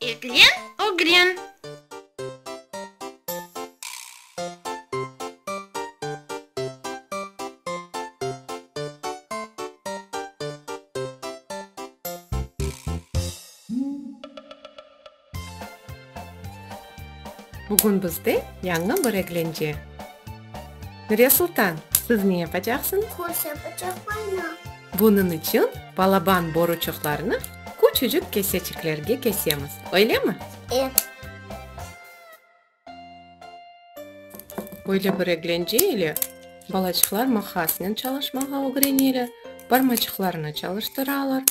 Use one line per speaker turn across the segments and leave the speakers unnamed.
Eglen, ögren!
Bugün bizde yañı bir eglence. Nuriye Sultan, siz ne yapacaqsıñız?
Köz yapacaqman.
Bunıñ içün balaban boruçıqlarnı küçücik keseçiklerge kesemiz, öylemi?
Evet.
Böyle bir eglence ile balaçıqlar maqasnen çalışmağa ögreneler, parmaçıqlarını çalıştıralar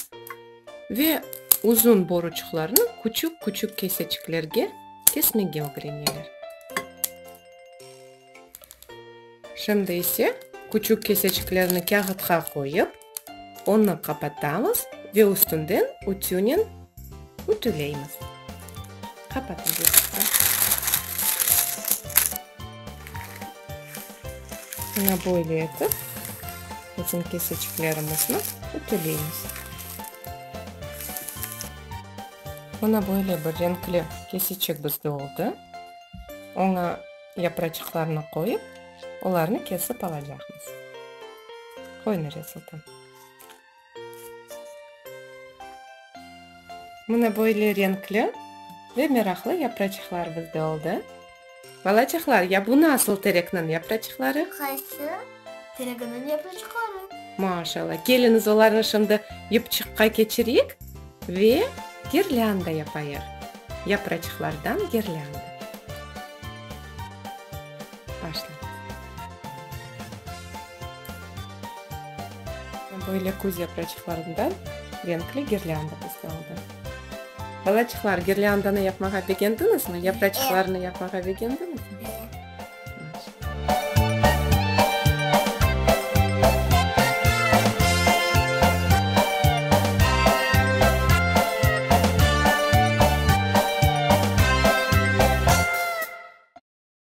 ve uzun boruçıqlarnı küçük-küçük keseçiklerge kesmege ögreneler. Şimdi ise küçük keseçiklerni kâğıtqa qoyıp, onı qapatamız ve üstünden ütünen ütüleymiz. Qapatıñız. Mına böyle etip bizim keseçiklerimizni ütüleymiz. Mına böyle bir renkli keseçik bizde oldı. Oña yapraçıqlarnı qoyıp, olarnı kesip alacaqmız. Qoy, Nuriye Sultan. Mına böyle renkli ve meraqlı yapraçıqlar bizde oldı. Balaçıqlar, ya bu nasıl terekniñ yapraçıqları?
Qaysı tereginiñ yapraçıqları?
Maşallah. Keliñiz, olarnı şimdi yipçıqqa keçireyik ve girlânda yapayıq. Yapraçıqlardan girlânda. Başlañız. Böyle küz yapraçıqlarından renkli girlânda bizde oldı. Balaçıqlar, girlândanı yapmağa begendiñizmi? Yapraçıqlarnı yapmağa begendiñizmi?